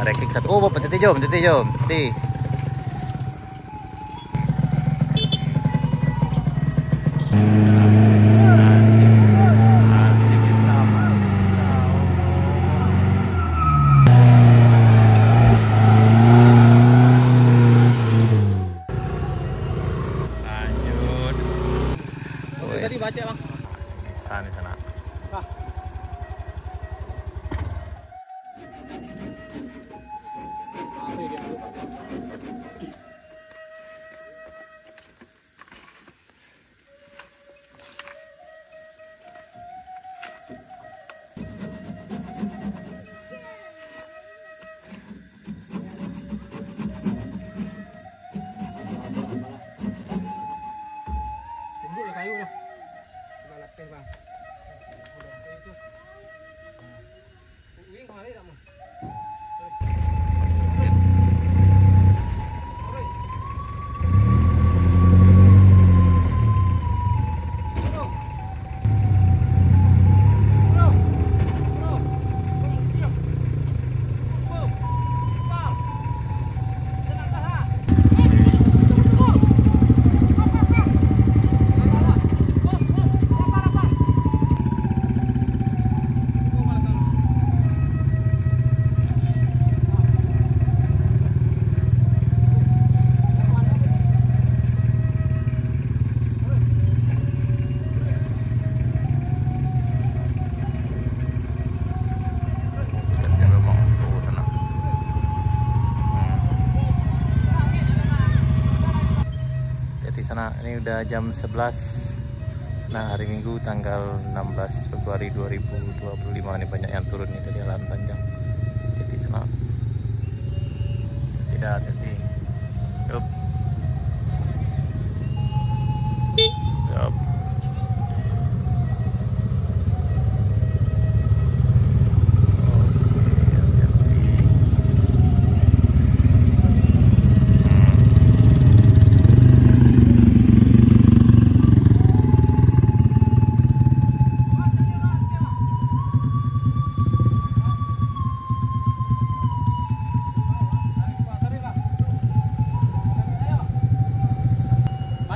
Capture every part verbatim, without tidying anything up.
Ranking satu. Oh, Bapak Titi, jom, Titi, jom, Titi. Lanjut. Tadi bacak, Bang. Bisa nih sana. Ah. Tumbuk lah kayu lah. Sudah lapeh, Bang. Sudah lapeh tu. Jadi sana, ini udah jam sebelas. Nah, hari Minggu tanggal enam belas Februari dua ribu dua puluh lima ni banyak yang turun ni dari Alahan Panjang. Jadi sana. Tidak, jadi. Yup. Yup.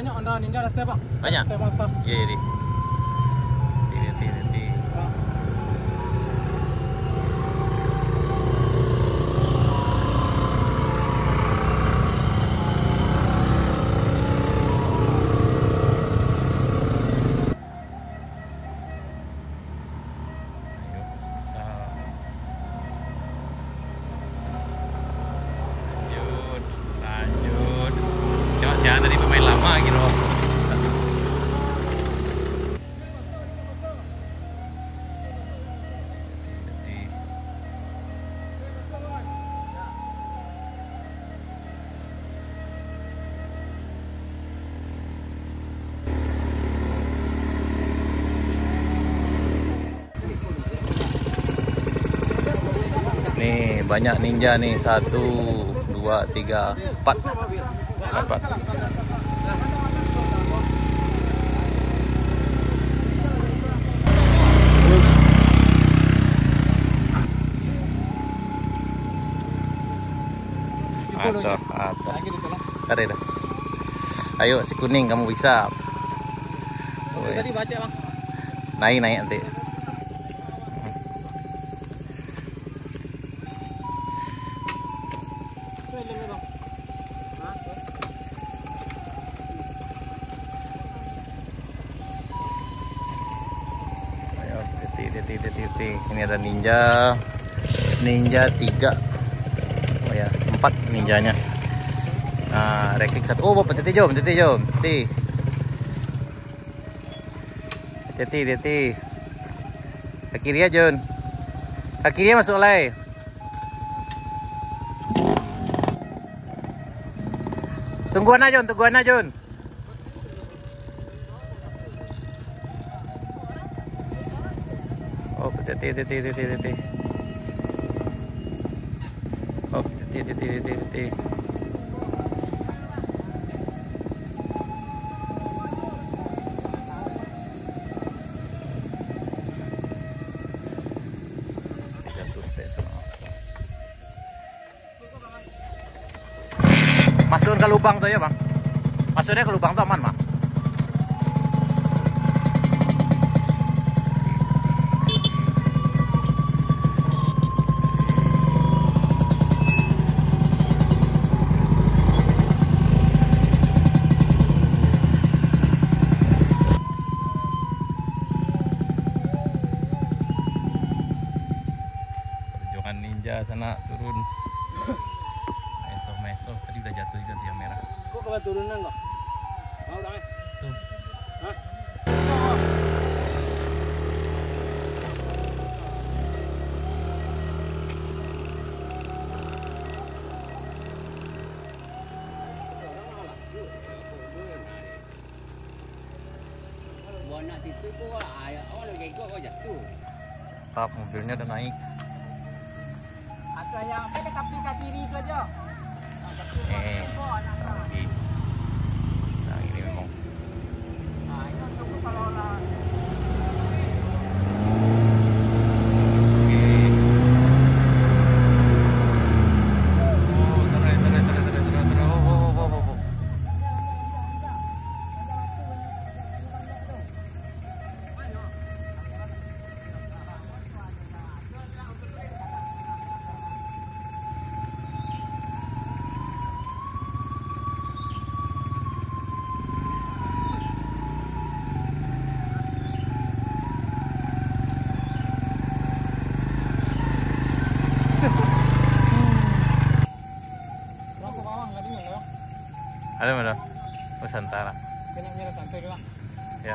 Banyak Honda Ninja dah step, Bang. Banyak? Step, Bang, step. Iya, iya, di. Di, di, di, di. Ayo, susah. Lanjut, lanjut. Cuma siapa tadi pemain lama gitu. Nih, banyak Ninja nih. Satu, dua, tiga, empat. Empat. Atau, atau. Ada dah. Ayo, si kuning, kamu bisa. Wes. Naik, naik nanti. Ayo, titi, titi, titi, titi. Ini ada Ninja. Ninja tiga. Oh ya, empat Ninjanya. Nah, ranking satu. Oh, Bapak Titi, jom, Titi, jom, Titi. Hati-hati, hati-hati. Ka kiri aja, Jun. Ka kiri masuk lai. Tungguan aja, Jun, tungguan aja, Jun. Oh, hati-hati, hati-hati, hati-hati, hati-hati. Oh, hati-hati, hati-hati, hati-hati. Tiga ratus dek sana. Masuk ka lubang tu yo, Bang. Masuknyo ka lubang tu aman, Bang. Perjuangan ninja sanak turun. Maeso-maeso, tadi udah jatuh juga tiang merah. Kok ka turunan kok? Mau dah, eh? Tuh. Hah? Buah nak situ ko, ah, awak nak gegok ko jatuh. Tap, mobilnya udah naik. Atau yang apa dekat kaki kiri tu aja. Eh, tapi, nah, ini memang. Nah, itu tunggu kalau lah. Oke. Oh, tarik, tarik, tarik, tarik, tarik, tarik. Oh, oh, oh, oh, oh, oh. Ada mana? Oh, Santara. Kena nyerah santai lah. Ya.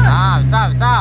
Ah, bisa, bisa.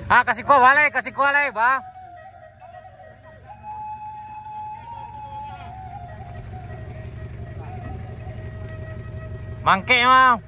Ah, kasih kuah balik, kasih kuah balik, bah. Mangkek mah.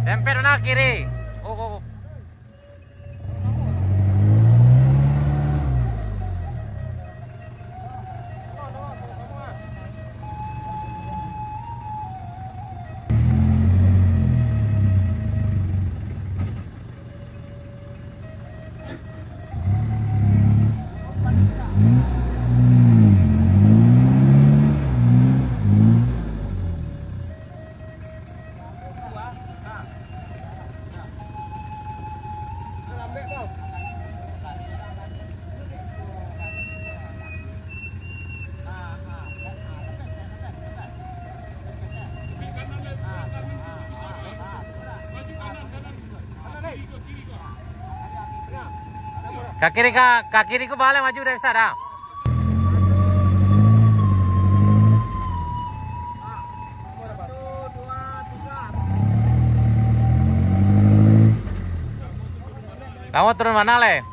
Dempet na kiri. Oh, oh, oh. Ka kiri, ka, ka kiri ko baleh maju dari sana. Kamu turun mana, Le?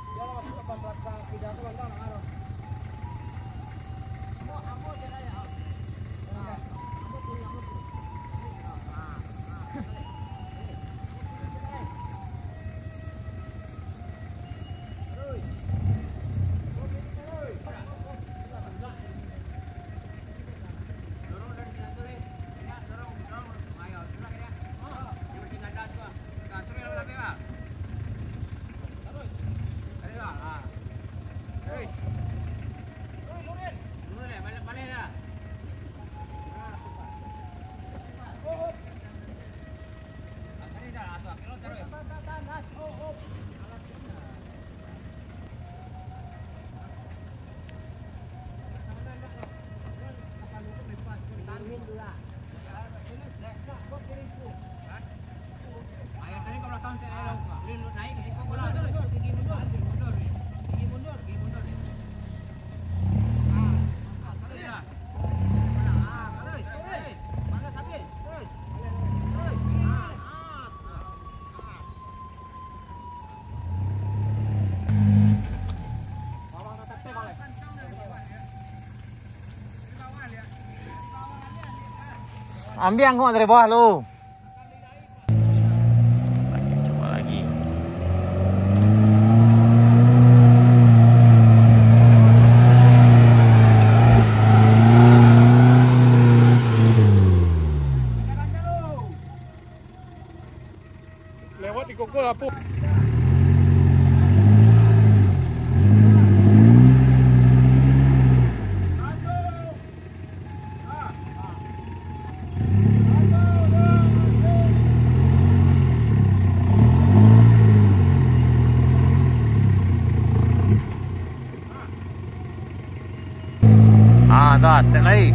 Ambiak angkok dari bawah lu. Cuba lagi. Lewat di koko lapo. Ah, dah, step lai.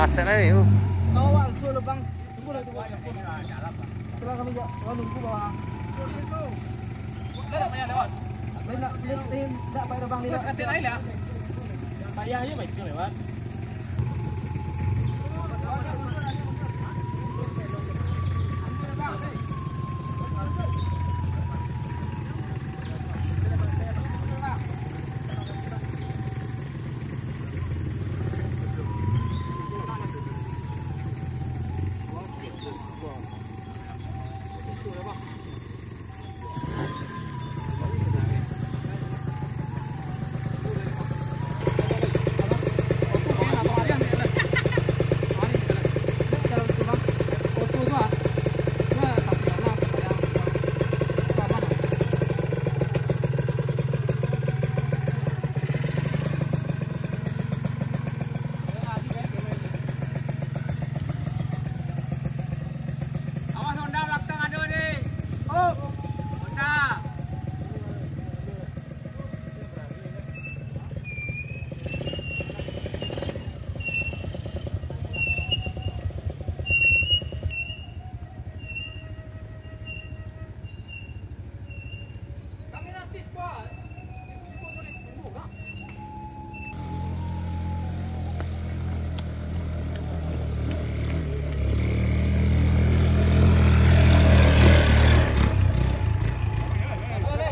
Aset aja, uh. Bawa suruh lubang. Tunggu lah, tunggu lah. Sekarang kami jak, anu, tunggu bawah. Lain nak, lain, lain, tak payah lubang ni, nak. Payah je, baik lewat. Awas, Honda balakang ado, deh. Oh, Honda.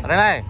Renai.